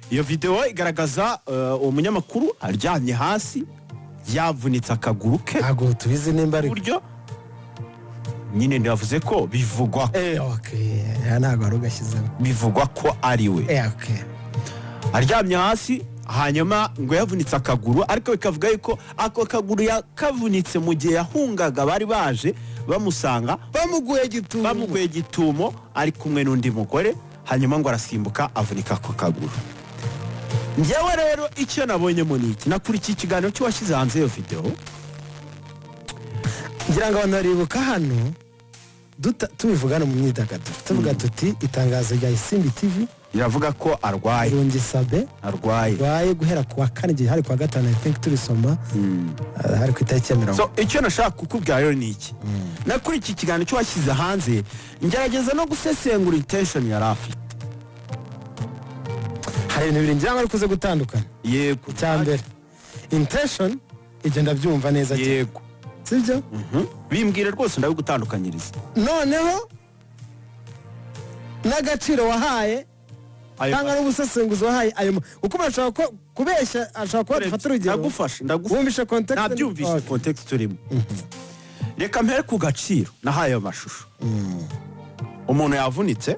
Iyo videwo igaragaza uwo munyamakuru aryamye hasi, yavunitse akaguru ke. Ntabwo tubizi nimba ari Buryo nyine ntibavuze ko bivugwa. Okay, aya ntabwo wari ugashyizemo. Bivugwa ko ari we. Okay. Aryamye hasi, hanyuma ngo yavunitse akaguru, ariko bikavuga yuko ako kaguru yakavunitse mu gihe yahungaga, bari baje bamusanga. Bamuguye gitumo. Bamuguye gitumo ari kumwe n'undi mugore, hanyuma ngo arasimbuka avunika ako kaguru. Njyewe rero icyo nabonyemo ni iki: nakurikiye ikiganiro cy'uwashyize hanze iyo videwo. Ngira ngo abantu baribuka hano tubivuga hano mu myidagaduro, tuvuga tuti itangazo rya Isimbi TV riravuga ko arwaye. Irungi Sabe Arwaye. Arwaye guhera ku wa kane, igihe hari ku wa gatanu, I think tubisoma, hari ku itariki ya 30. So icyo nashaka kukubwira rero ni iki: nakurikiye ikiganiro cy'uwashyize hanze, ngerageza no gusesengura intention yari afite. Hari ibintu bibiri ngira ngo ari kuze gutandukana. Yego. Icya mbere, intention, ibyo ndabyumva neza cyane. Sibyo? Bimbwire rwose, ndabigutandukanyiriza. Noneho n'agaciro wahaye cyangwa n'ubusesenguzi wahaye ayo kuko umuntu ashobora kubeshya, ashobora kuba, dufata urugero. Ndagufasha, ndagufasha. Wumvishe context? Nabyumvishe. Okay. Context turimo, reka mpere ku gaciro nahaye ayo mashusho. Umuntu yavunitse,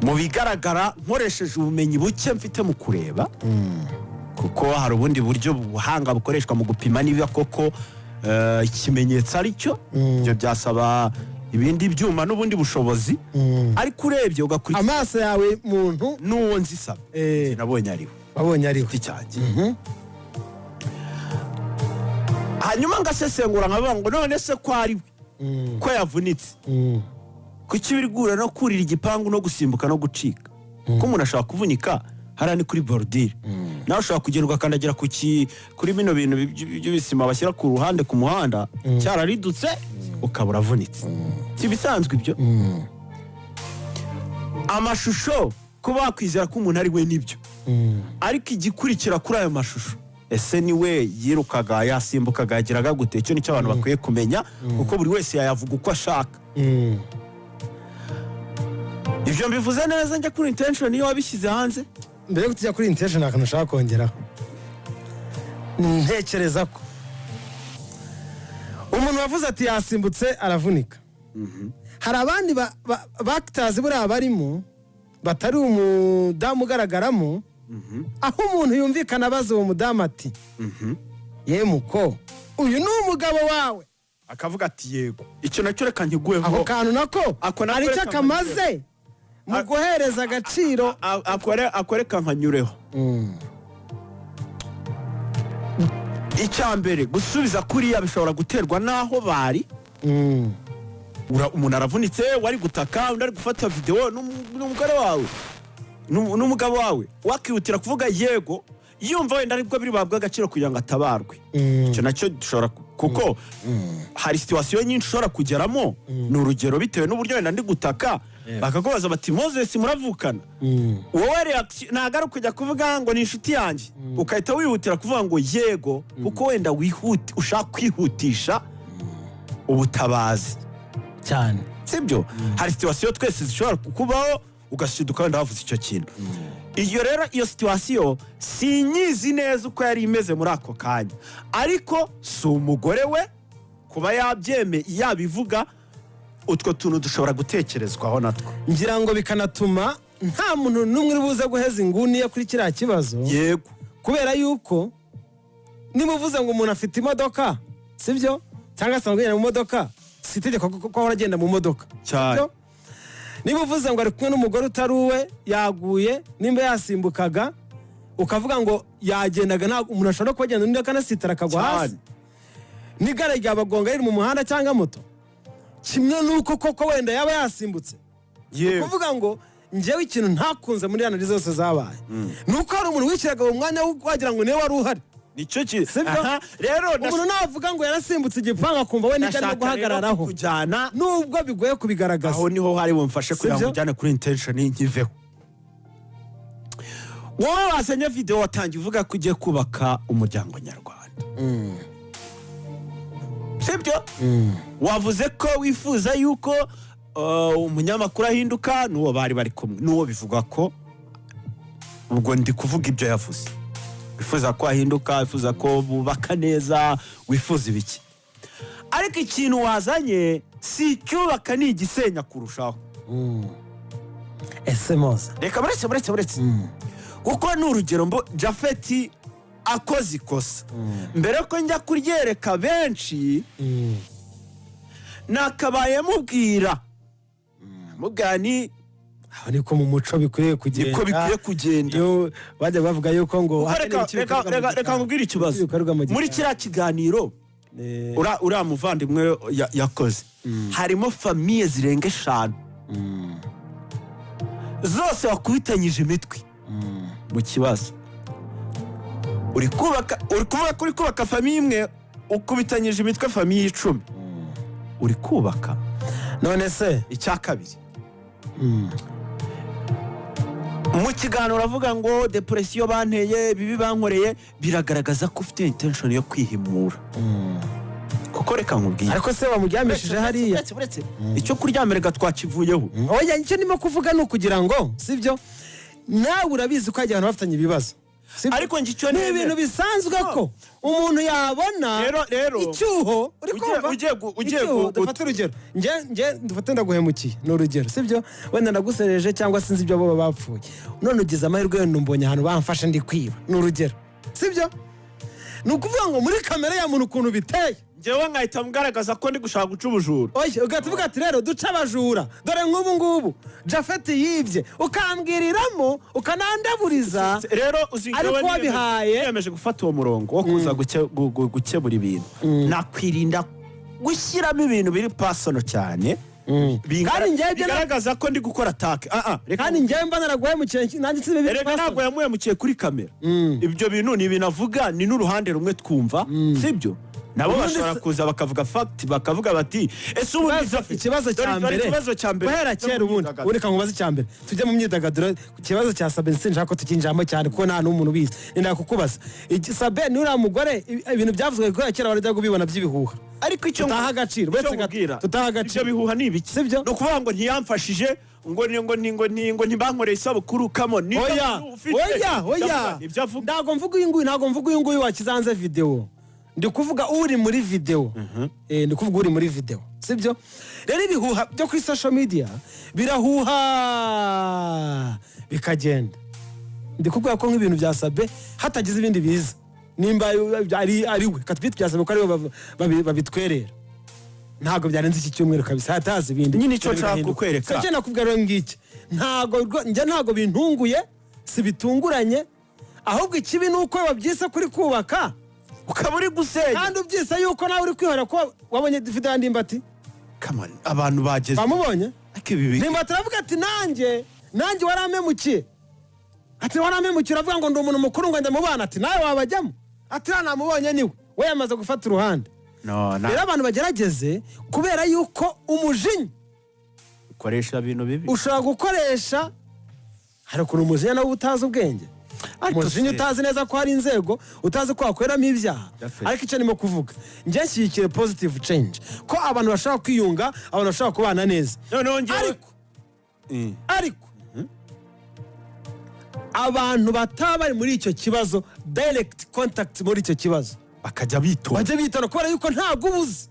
mu bigaragara nkoresheje ubumenyi buke mfite mu kureba, kuko hari ubundi buryo buhanga bukoreshwa mu gupima niba koko ikimenyetso ari cyo, ibyo byasaba ibindi byuma n'ubundi bushobozi, ariko urebye ugakurikiza amaso yawe muntu n'uwo nzisaba, nabonye ariwe. Wabonye ariwe. Giti cyanjye. Hanyuma ngasesengura nkavuga ngo none se ko ari we, ko yavunitse, kuki biri guhura no kurira igipangu no gusimbuka no gucika? Ko umuntu ashobora kuvunika hariya ni kuri bordure, nawe ushobora kugenda ugakandagira kuri bino bintu by'ibisima bashyira ku ruhande ku muhanda cyararidutse, ukaba uravunitse. Si ibisanzwe ibyo? Amashusho, kuba wakwizera ko umuntu ari we nibyo, ariko igikurikira kuri ayo mashusho, ese ni we yirukaga, yasimbukaga, yagiraga gute? Icyo nicyo abantu bakwiye kumenya, kuko buri wese yayavuga uko ashaka. Ibyo mbivuze neza, njya kuri intention iyo wabishyize hanze. Mbere yo tujya kuri intention, nta kantu ushaka kongeraho. Ntekereza ko umuntu wavuze ati yasimbutse aravunika, hari abandi bakitazi buriya barimo batari umudamu ugaragaramo, aho umuntu yumvikana abaza uwo mudamu ati: "Yemuko uyu ni umugabo wawe?" Akavuga ati yego. Icyo nacyo reka nkiguheho. Ako kantu nako Ako nako hari icyo reka kamaze mu guhereza agaciro. Akore nkanyureho. Icya mbere, gusubiza kuriya bishobora guterwa n'aho bari. Umuntu aravunitse, wari gutaka, undi ari gufata videwo, n'umugore wawe, n'umugabo wawe, wakihutira kuvuga yego, yumva wenda aribwo biri buhabwe agaciro kugira ngo atabarwe. Icyo nacyo dushobora kuko hari situation nyinshi ushobora kugeramo, ni urugero, bitewe n'uburyo wenda ndi gutaka, bakakubaza bati: "Moses muravukana?" Wowe reaction ntabwo ari ukujya kuvuga ngo ni inshuti yanjye, ukahita wihutira kuvuga ngo yego, kuko wenda wihute, ushaka kwihutisha ubutabazi. Cyane. Sibyo? Hari situation twese zishobora kukubaho, ugashiduka wenda wavuze icyo kintu. Iyo rero iyo situation sinyizi neza uko yari imeze muri ako kanya, ariko si umugore we kuba yabyeme yabivuga, utwo tuntu dushobora gutekerezwaho natwo. Ngira ngo bikanatuma nta muntu n'umwe uri buze guheza inguni ye kuri kiriya kibazo. Kubera yuko niba uvuze ngo umuntu afite imodoka, sibyo, cyangwa asanzwe agenda mu modoka, si itegeko ko ahora agenda mu modoka. Cyane. Sibyo? Niba uvuze ngo ari kumwe n'umugore utari uwe, yaguye, nimba yasimbukaga, ukavuga ngo yagendaga, ntabwo umuntu ashobora no kuba agenda undi akanasitara akagwa hasi, n'igare ryabagonga riri mu muhanda cyangwa moto, kimwe n'uko koko wenda yaba yasimbutse. Kuvuga ngo njyewe ikintu ntakunze muri analyse zose zabaye ni uko hari umuntu wishyiraga mu mwanya wo wagira ngo niwe wari uhari. Nicyo kintu. Sibyo? Aha, rero Umuntu navuga ngo yarasimbutse igipangu, akumva we nicyo arimo ndashaka rero guhagararaho, kujyana nubwo bigoye kubigaragaza. Aho niho hari bumfashe kugira ngo Sibyo? ujyane kuri intention nkiveho. Wowe wazanye video, watangiye uvuga ko ugiye kubaka umuryango nyarwanda, sibyo? Wavuze ko wifuza yuko umunyamakuru ahinduka, n'uwo bari bari kumwe, n'uwo bivugwa ko Ubwo ndi kuvuga ibyo yavuze, wifuza ko ahinduka, wifuza ko bubaka neza, wifuza ibiki, ariko ikintu wazanye si icyubaka, ni igisenya kurushaho. Ese Moza? Reka, buretse, buretse, buretse, kuko ni urugero mbo Jafeti akoze ikosa, mbere ko njya kuryereka benshi, nakabaye mubwira ni Aho niko mu muco bikwiriye kugenda. Niko bikwiye kugenda. Iyo bajya bavuga yuko ngo Kuko hari reka n'ibiki reka bikorwa mu reka reka gikari. nkubwire ikibazo. Ibikorwa mu Muri gikari. kiriya kiganiro uriya muvandimwe yakoze, harimo famille zirenga eshanu, zose wakubitanyije imitwe mu kibazo. Uri kubaka, uri kuvuga ko uri kubaka famille imwe, ukubitanyije imitwe famille 10, uri kubaka. None se? Icya kabiri, mu kiganiro uravuga ngo depression banteye, ibibi bankoreye, biragaragaza ko ufite intention yo kwihimura, kuko reka nkubwire. Ariko se wamuryamishije hariya? Uretse, uretse, icyo kuryamirwa twakivuyeho. Oya, icyo ndimo kuvuga ni ukugira ngo, sibyo, nawe urabizi ko hagiye abantu bafitanye ibibazo. Sibyo? Ariko njye icyo Ni nemera- ibintu bisanzwe ko umuntu yabona Rero icyuho, uri kumva? Ugiye Icyuho, dufate urugero, njye dufate ndaguhemukiye, ni urugero, sibyo? Wenda ndagusereje cyangwa sinzi ibyo bo bapfuye, none ugize amahirwe wenda umbonye ahantu bamfashe ndi kwiba, ni urugero, sibyo? Ni ukuvuga ngo muri kamere ya muntu ukuntu biteye, Njyewe nkahita ngaragaza ko ndi gushaka guca ubujura. Oya, ugahita uvuga ati rero duce abajura, dore nk'ubu ngubu Jafeti yibye, ukambwiriramo, ukanandaburiza. Rero uzi, Ariko njyewe wabihaye- niyemeje gufata uwo murongo wo kuza gukebura ibintu, nakwirinda gushyiramo ibintu biri personal cyane Kandi njyewe ibyo bigaragaza ko ndi gukora attack. Ah, ah, reka. Kandi njyewe mba naraguhemukiye, nanjye sinzi ibiri. Erega ntabwo yamuhemukiye kuri kamera. Ibyo bintu ni ibintu avuga, ni n'uruhande rumwe twumva, sibyo? Nabo Ubundi bashobora kuza bakavuga fact, bakavuga bati ese ubundi Ikibazo cya Dore mbere, ikibazo cya mbere guhera kera, ubundi reka nkubaze icya mbere, tujye mu myidagaduro. Ikibazo cya Sabe sinshaka ko tukinjiramo cyane kuko nta n'umuntu ubizi. Nenda kukubaza Sabe ni uriya mugore, ibintu byavuzwe guhera kera warajya kubibona by'ibihuha. Ariko icyo Tutaha agaciro, icyo uretse nkubwira, tutaha agaciro. Ibyo bihuha ni ibiki? Sibyo? Ni ukuvuga ngo ntiyamfashije, ngo ni ngo ni ngo ni ngo ntibankoreye isabukuru kamo ni Oya, oya, oya. Ibyo avuga. Ntabwo mvuga uyu nguyu, ntabwo mvuga uyu nguyu washyize videwo, ndi kuvuga uri muri videwo. Ndi kuvuga uri muri videwo, sibyo? Rero ibihuha byo kuri social media birahuha bikagenda. Ndi kuvuga ko nk'ibintu bya Sabe, hatagize ibindi biza, nimba ari we katwite bya Sabe ko ariwe babitwerera, ntabwo byarenze iki cyumweru kabisa, hatazi ibindi. Nyine icyo nshaka Bigahinduka. kukwereka. Si icyo nakubwira rero ngiki, ntabwo njye ntabwo bintunguye, si bitunguranye, ahubwo ikibi ni uko wabyise kuri kubaka ukaba uri gusenya, kandi ubyise yuko nawe uri kwihora ko wabonye video ya Ndimbati. Come on, abantu bageze Bamubonye. Ariko ibi Ndimbati aravuga ati nanjye warampemukiye, ati warampemukiye, uravuga ngo ndi umuntu mukuru, ngo njya mu bana, ati nawe wabajyamo, ati uriya namubonye niwe we yamaze gufata uruhande. No na Rero abantu bagerageze, kubera yuko umujinya ukoresha ibintu bibi. ushobora gukoresha, hari ukuntu umujinya nawe utazi ubwenge, Ariko umujinya utazi neza ko hari inzego, utazi ko wakoreramo ibyaha. Jafet. Ariko icyo ndimo kuvuga, njye nshyigikiye positive change, ko abantu bashobora kwiyunga, abantu bashobora kubana neza. Noneho njyewe Ariko abantu bataba bari muri icyo kibazo, direct contact muri icyo kibazo, bakajya bitonda. Bajya bitonda, kubera yuko ntabwo ubuzi